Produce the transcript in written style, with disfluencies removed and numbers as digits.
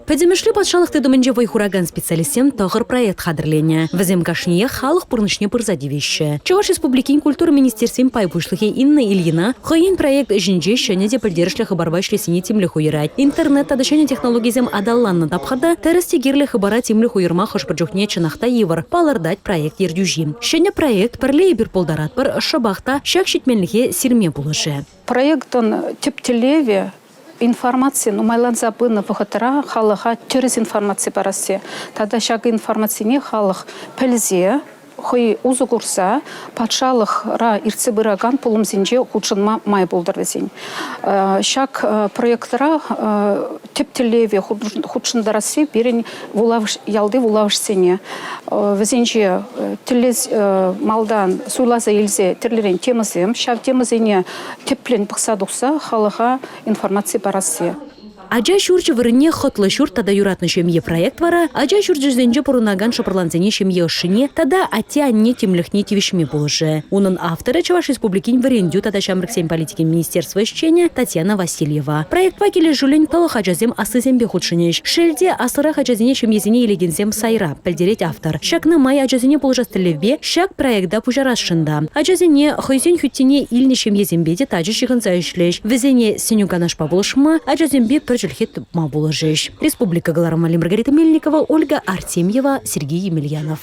Пӗтӗмӗшле патшалӑх тытӑмӗнче вӑй хуракан специалистсем тӑхӑр проект хатӗрленӗ. Вӗсем кашниех халӑх пурнӑҫне пырса тивеҫҫӗ. Чӑваш Республикин культура министерствин пай пуҫлӑхӗ Инна Ильина хӑйӗн проект ӗҫӗнче ҫӗнӗ те пӗлтерӗшлӗ хыпарпа ӗҫлессине тимлӗх уйӑрать. Интернет тата ҫӗнӗ технологисем аталаннӑ тапхӑрта тӗрӗс те кирлӗ хыпара тимлӗх уйӑрма хӑш-пӗр чухне чӑнах та йывӑр, палӑртать проект ертӳҫи. Ҫӗнӗ проект «Пӗрле эпир пултаратпӑр» шӑпах та ҫак ҫитменлӗхе сирме пулӑшӗ. Проектӑн тӗп тӗллевӗ информаци нумайланса пынӑ вӑхӑтра халӑха тӗрӗс информаци парасси тата ҫак информацине халӑх пӗлсе хӑй усӑ курса патшалӑхра иртсе пыракан пулӑмсенче хутшӑнма май пултӑр вӗсен. Ҫак проектра тӗп тӗллеве хутшӑнтарасси пирӗн вулавӑш, ялти вулавӑшсене. Вӗсенче тӗллес малтан суйласа илсе тӗрлӗрен темӑсем, ҫав темӑсене тӗплӗн пӑхса тухса халӑха информаци парасси. Ача ҫурчӗ вырӑнне хӑтлӑ ҫурт тата юратнӑ ҫемье проект вара ача ҫурчӗсенче пурӑнакан шӑпӑрлансене ҫемье ӑшшине тата атте-анне тимлӗхне тивӗҫме пулӑшӗ. Унӑн авторӗ Чӑваш Республикин вӗрентӳ тата ҫамрӑксен политикин министерство ӗҫченӗ Татьяна Васильева. Проектпа килӗшӳллӗн тӑлӑх ачасем аслисемпе хутшӑнӗҫ. Шел те, аслӑрах ачасене ҫемьесене илекенсем сайра, пӗлтерет автор. Ҫакна май ачасене пулӑшас тӗллевпе ҫак проекта пуҫарасшӑн та. Ачасене хӑйсен хӳттине илнӗ ҫемьесемпе те тачӑ ҫыхӑнса ӗҫлӗҫ. Вӗсене сӗнӳ-канашпа пулӑшма, ачасемпе пӗр чӗлхе тупма пулӑшӗҫ. Республика кӑларӑмӗ Маргарита Мельникова, Ольга Артемьева, Сергей Емельянов.